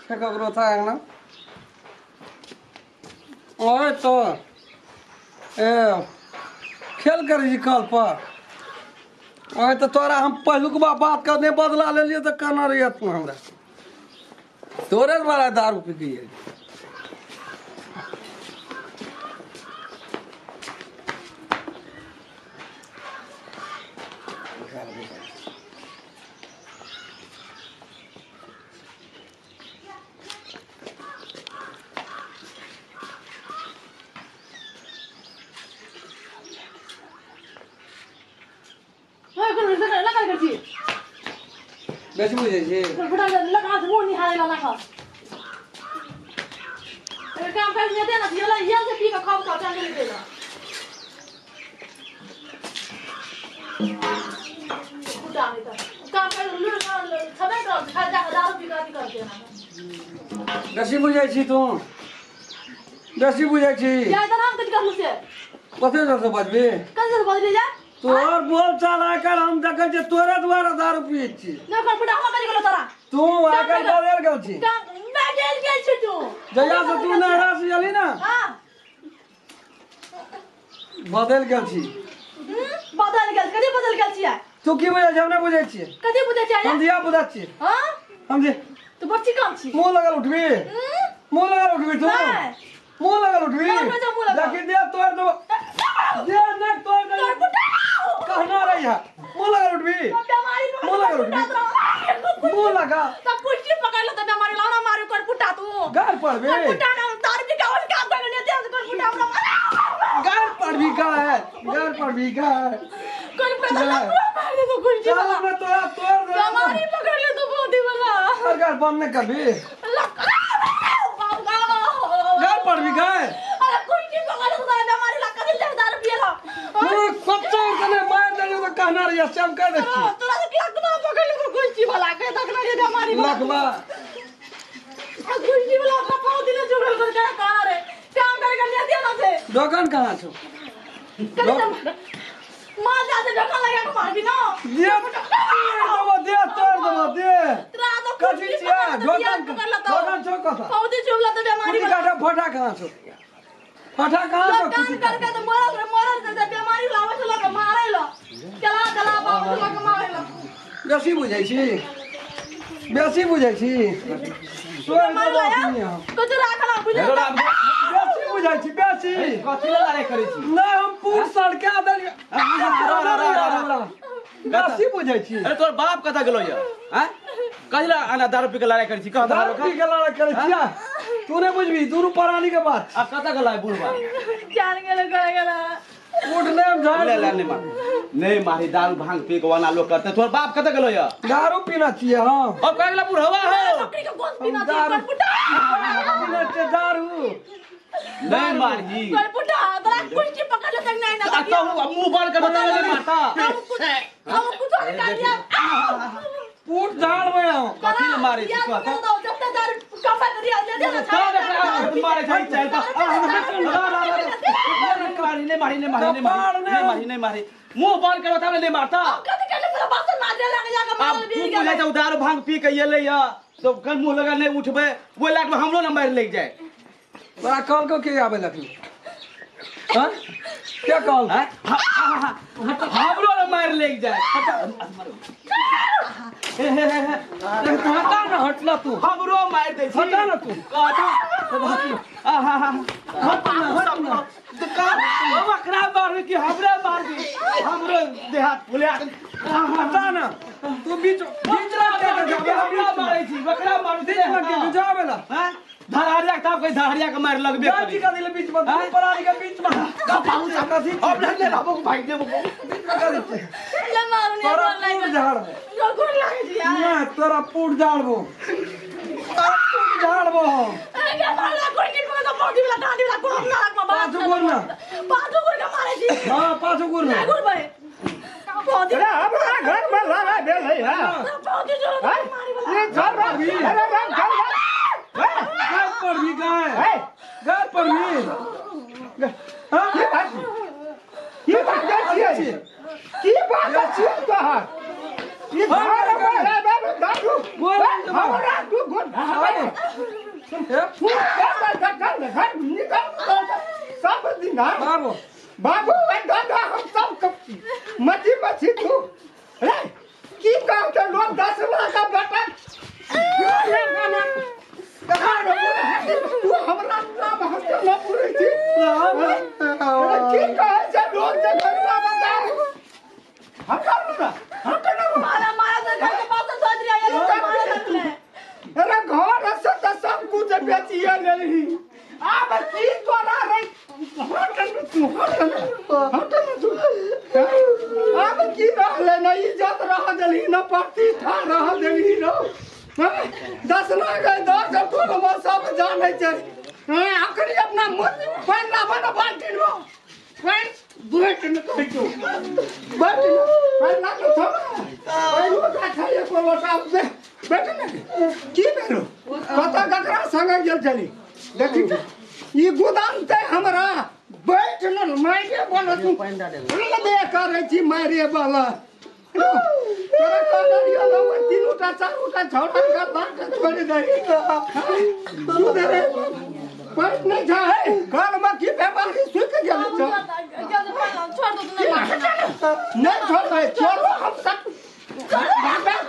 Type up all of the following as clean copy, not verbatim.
छै ककरो था अंगना ओए तो ए खेल करै छी कल पर। ओए तऽ तोरा हम पहिलुकबा बात के नहि बदला लेलियै तऽ केना रहियै तू हमरा तोरे द्वारा दारू पी के। बेसी बुझै छी बेसी बुझै छी तू बेसी बुझै छी कथी से बजबी तोहर बोल चाल आइ हम देखै छियै तोरे द्वारा दारू पियै छी। तू आइ काल्हि बदलि गेल छी। जहिया से तू नहरा से एली ना बदलि गेल छी। बदलि गेल कथी बदलि गेल छियै तू? की बुझै छी? हम नहि बुझै छियै कथी बुझै छियै। हम धिया पुता छियै। हम जे तू बड़ चिकन छी। मुँह लगल उठबी, मुँह लगल उठबी तू, मुँह लगल उठबी। लेकिन दे तोड़ देबो, दे नहि तोड़ देबो कहना रही है। मुँह लगल उठबी, मुँह लगल उठबी, मुँह लगा तब कुर्सी पकड़ ले त बेमारी लाउना मारू कर पुटा तू गार पड़बे पुटा ना दारू पी के और काम कर ले दे कर पुटा हमरा गार पड़बी का है, गार पड़बी का है कर पुटा मार दे तो कुर्सी वाला मैं तोरा तोड़ दे बेमारी पकड़ ले तो बोदी वाला और गार बंद नहीं करबी गार पड़बी का है। अरे कुर्सी पकड़ ले तो बेमारी लगा दे दारू पिए ला कच्चा कने मार देलियो त कहना रही से हम कह दै छी। तोरा तो लकवा पकड़ ले तो कुर्सी वाला के देखना रे बेमारी लकवा कुर्सी वाला का पाव दिने जुगल कर के कहां रे काम कर के ले दिया ना से दोकान कहां छौ? मां जा दे ढका लगा के मारबी ना दे देबो, दे तोड़ देबो दे। तोरा तो कथी छियै? दोकान दोकान छौ कथा पौधी चुगला त बेमारी कुटी काटा फटा कहां छौ? फटा कहां छौ? दोकान करके त मरल रे मरल से बेमारी लावे से लके मारे ल चला चला बाबू से लके मारे ल। बेसी बुझै छी, बेसी बुझै छी। कुछ राखला बुझल बेसी बुझै छी बेसी कथी ले लड़ाई करै छी? नहि हम पूर सड़का देलियै। बेसी बुझै छी। अरे तोर बाप कतऽ गेलो य? हैं कथी ले आना दारू पी के लड़ाई करै छी? कह दारू पी के लड़ाई करै छियै तू नहि बुझबी, दुनू प्राणी के बात। आ कतऽ गेलै बुढ़बा? जान गेल गेल गेल उठ ले झाड़ ले ले नहीं मार नहीं मारी दारू भांग पी के वाना लोग करते। तोर बाप कतऽ गेलो य? दारू पीना छियै हम। अब कह गेला बुढ़वा हो बकरी के गोंद पीना छियै कर पुटा पीना छियै दारू नहीं मारही कर पुटा तोरा कुर्सी पकड़ ले तक नहीं ना आ तो मुंह बंद कर बता नहीं मारता। हम कुछ कर लिया पूट झाड़ में हम कथी ले मारे छी? कह जब तक दारू कपा करिया ले दे मारे छै चल मारी नहीं मारी नहीं मारी नहीं मारी नहीं मारी नहीं मारी मुंह बंद कर बता नहीं मारता। कथी करले पूरा बासन मारे लगे जाके मारल तू बुझै छै दारू भांग पी के एलै य तो कल मुंह लगा नहीं उठबे ओइ लाट में हमरो न मार लग जाए। तोरा कहल को के आबे लखनी? हां क्या कहल? हमरो न मार लग जाए। हे हे हे हटा ना, हटला तू हमरो मार दे छी। हटा ना तू कहता आहा हट ना, हट ना दुकान हम अकरा मारबी कि हमरे मारबी? हमरो देहात फुले हटा ना तू बीच बीच में के हमरा मारै छी बकरा मारू बीच में के बुझावेला। हां धरारिया के ताप के धरारिया के मार लगबे करी का दिले बीच में परानी के बीच में कथी अब ले ले भाई देबो बीच में कर दे ले मारू ने तोरा पूर झाड़बो गोर लागे छी यार। ना तोरा पूर झाड़बो, तोरा पूर झाड़बो। अरे के मारला कोई की को पौधी वाला डांडी वाला गोर ना में पाछू गोर ना, पाछू गोर के मारे छी। हां पाछू गोर ना गोर भाई पौधी अरे हमरा घर में लड़ाई भेल है। हां पौधी जो मारी वाला ये घर में अरे राम घर घर पर भी गाय घर पर भी। हां की बात की बात छियै? की बात छियै तोहर? ई घर में रे बाबू दारू हमरा तू गोर घर निकल सब दिन बाबू बाबू दादा हम सब मची मची तू रे की कहू त लोग 10 लाख का बेटा तू हमरा नाम हम न पूरे छी की कहै छै लोग जे घरवा बता हम करू ना हम केना मारा मारा से घर के पास सोच रही है मारा लगले अरे घर से त सब कुछ बेचिए लेली आब की तोरा रे हट तू हट हट तू आब की रहले न इज्जत रह देली न प्रतिष्ठा रह देली न 10 लाख 10 टोलमा सब जानै छै आखरी अपना मुर्गी पानि लाबऽ न बाल्टीन मे पानि बैठ न कहै छौ बैठ न पानि लाबऽ छौ पानि ओकरा छै एको लोटा बैठ न की भेलो कतऽ ककरा संगे गेल छली देखी ई गोदाम ते हमरा बैठ न मारे वाला तू बे करै छी मारे वाला तोरा कहने रहियो न 3टा 4टा छौड़ा के लाके छोड़ि दही सुध रे बैठ नहि छै घरमे की बेमारी सुखि गेल छौ छोड़ दो तू नहीं छोड़बै छोड़ो हम सब भाग भाग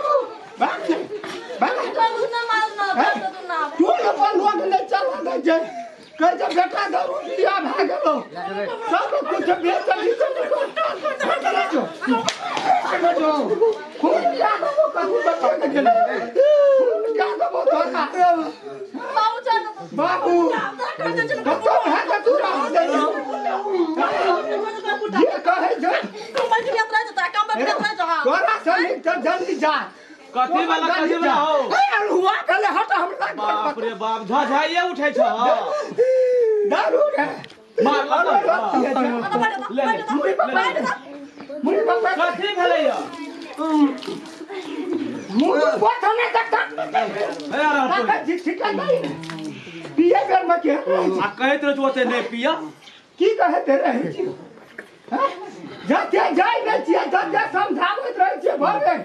भाग तू अपन लोग नहि चला दै छै कहै छै बेटा दारू बिया भए गेलो सब कुछ बेच खून क्या देबो कथी बचा के गेलै खून क्या देबो तोरा बाबू कतौ भए के तू रह दे जे कहै छै तोरा से नीक तऽ जल्दी जा कथी वाला कथी वाला हो ए अल्हुआ भेलै हट हमरा बाप रे बाप झझाइए उठै छ दारू रे मार ले मुड़ी बाबा कथी भेलै य मुड़ी बोथ नै देखता ए रह ठीक ठीक नहीं पिए बेर में के आ कहैत रह ओते नै पिया की कहैत रहै छी जाते जाय नै छियै जाते समझाबैत रहै छियै भरे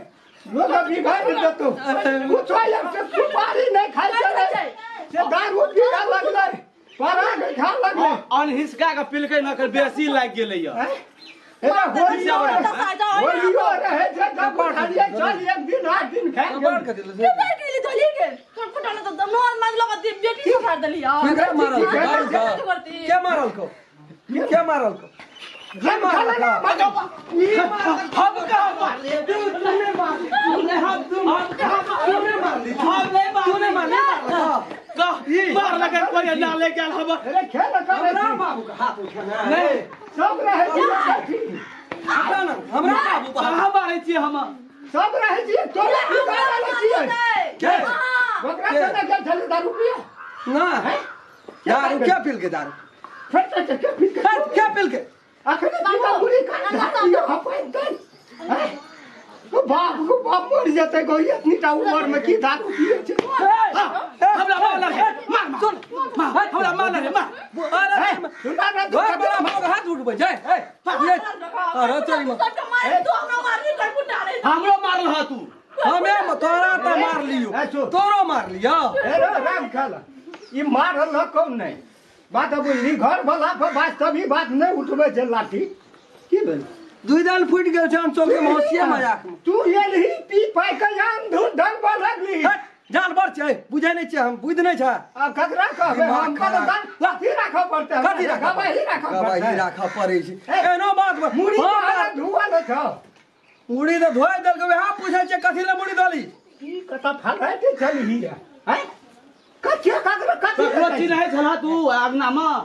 लोग बिगाड़ देतो कुछो एक से सुपारी नहीं खाइ छै से दारू पीए लगलै परा के खा लगलै अनहिसका के पिलकै न कर बेसी लागि गेलै य एरा होलियो रहे छै जब खालिए चल एक दिन 8 दिन खा बड़ के दिल के गेली धोली के फुटाने तो नोर माज लगा दे बेटी सुधार देली केकरा मारल के मारल को के मारल को हम हम कहाँ मारले तूने मारली तूने हम कहाँ तूने मारली हम नहीं मारली तूने मारली कह मार लगे कोई ना ले गेल हम अरे खेल कर हमरा बाबू का हाथ उठाना नहीं सब रहे छी हमरा हमरा बाबू कहाँ मारै छी हम सब रहे छी तोरा की करल छियै के ओकरा से गेल छली दारू पिए ना दारू के पील के दारू फेर के पील के के पील के अखने पीला बुरी काट दियो हपाइ दे तो बाप को बाप मर जेतै गो इतनी टा उमर में की दारू पिए छै हमरा मारल रे मार सुन मार हमरा मारल रे मार अरे सुना ना घर बड़ा बाबू हाथ उठबै जाय ए अरे चल तू हमरा मारली कर फुटा रे हमरो मारल ह तू हमे तोरा त मार लियो तोरो मार लियो ए रे राम खेल ई मारल न कौन नहीं बात बुझली घर वाला पर वास्तविक बात नहीं उठबै छै लाठी की भेल दुई दाल फूट गेल छै हम चौके में हंसिए मजाक में तू एलही पी पाइ के जान धुन ढंग पर लगली हट जान बड़ छै बुझै नहीं छै हम बुझ नहीं छै आ ककरा कहबै हम कत लाठी राखऽ पड़तै कथी राखऽ गवाही राखऽ गवाही राखऽ पड़ै छै एनो बात मुड़ी धुआ न छौ मुड़ी तऽ धोइ देलकै वएह पूछै छै कथी ले मुड़ी धोली की कत फलाइते चलही हैं कथी ककरो कथी ककरो चिन्है छला तू अगना में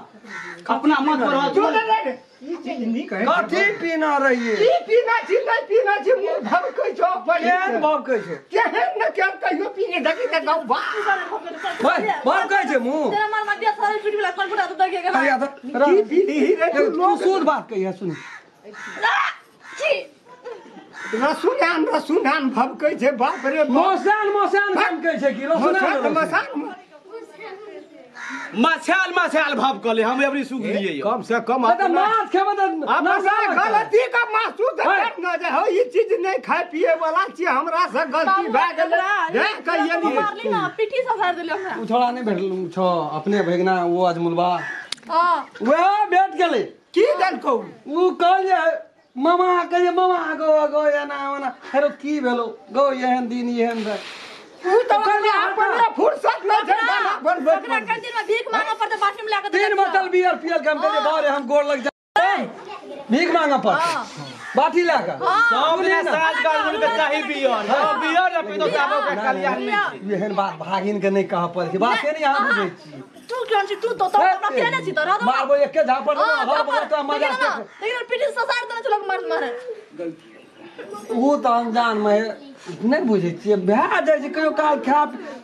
अपना मत पर जो रे ई चीज नीक है कथी पीना रहिए की पीना छी नहीं पीना छी मुंह भभकै छौ केहन भभकै छौ केहन न केहन कहियो पीने देखी त गाँव बा भभकै छै मुंह तेरा मार मार दिया सारे पीट वाला कौन फुटा तो देखे की पीली रे तू शुद्ध बात कहिया सुन छी रसुनान रसुनान भभकै छै बाप रे मोसान मोसान भभकै छै की रसुनान मोसान मछाल मछाल भाव कले हम एबरी सुख लिए कम से कम त माछ खेबै त अपना गलती का महसूस कर न जे हो ई चीज नहीं खाए पिए वाला छी हमरा से गलती भए गेलै हे कहिए मारली ना पीठी से सर देले हमरा उ छोड़ा नहीं भेटल छो अपने भेगना वो अजमुलबा हां वह भेट गेलै की देलकौ उ कहलिए मामा कहिए मामा गो गो एना ओना हेरो की भेलो गो एहन दिन एहन रे उ तो अपने फुर्सत नहीं छै गाना बनबै ओकरा कंटीन में भीख मांगे पड़ते बाटी में लाके 3 बोतल बियर पियल के हम कहलिए बारे हम गोड़ लग जा भीख मांगे पड़ते बाटी लाके सब ने साज गाल के चाही बियर हां बियर न पीतो जाबो के कल्याण नहीं एहन बात भागिन के नहीं कह पड़ै छै बाते नहीं अहाँ बुझै छी तू क्यों छी तू तो अपना पिए छी तो रह मारबो एके झापड़ हर बहुत मजा लेकिन पीठी से ससार देने चलो मार मारे उ त अनजान में नहीं बुझै छियै भए जाइ छै कहियो काल खा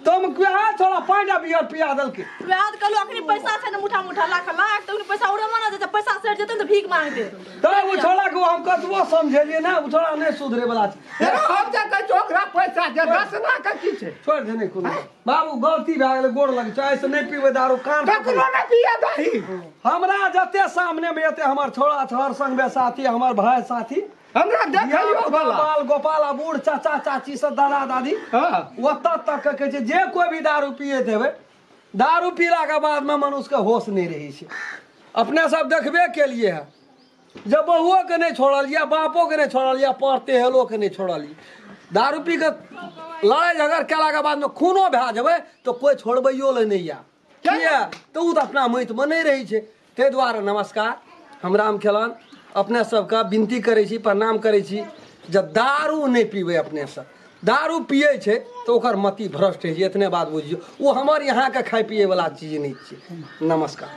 तुम वएह छोड़ा 5टा बियर पिया देलकै वएह त कहलु अखनी पैसा छै ने मुठा मुठा लाख लाख त अखनी पैसा उड़े माना जेतै पैसा सेट जेतै त भीख मांगते त उ छोड़ा के हम कतबो समझेलियै ना उ छोड़ा नहीं सुधरे वाला छै हम जे कहै छी ओकरा पैसा जे 10 लाख के की छै छोड़ दे नहीं कोनो बाबू गलती भए गेलै गोड़ लग छै ऐसे नहीं पीबै दारू कान ककरो नहीं पिए दही हमरा जते सामने में एते हमर छोड़ा छहर संग बे साथी हमर भाई साथी हमरा देखैयो वाला बाल गोपाल आ बूढ़ चाचा चाची सब दादा दादी हां ओतऽ तक कहै छै जे कोई भी दारू पिए देबै दारू पीला के बाद में मनुष्य के होश नहीं रहै छै अपने सब देखबे के लिए है जब बहुओ के नहीं छोड़लियै बापो के नहीं छोड़लियै पढ़ते हेलो के नहीं छोड़लियै दारू पी के लड़ाई झगड़ केला के बाद में खूनो भए जेबै तऽ कोई छोड़बैयो लए नहि आयत किया तऽ ओ तऽ अपना मतिमे नहि रहै छै ताहि दुआरे नमस्कार हम राम खेलन अपने सबके विनती करै छी प्रणाम करै छी जब दारू नहि पीबै अपने सब दारू पिए छै तऽ ओकर मति भ्रष्ट होइ छै एतने बात बुझियौ ओ हमर यहाँके खाइ पिएवला चीज नहि छै नमस्कार।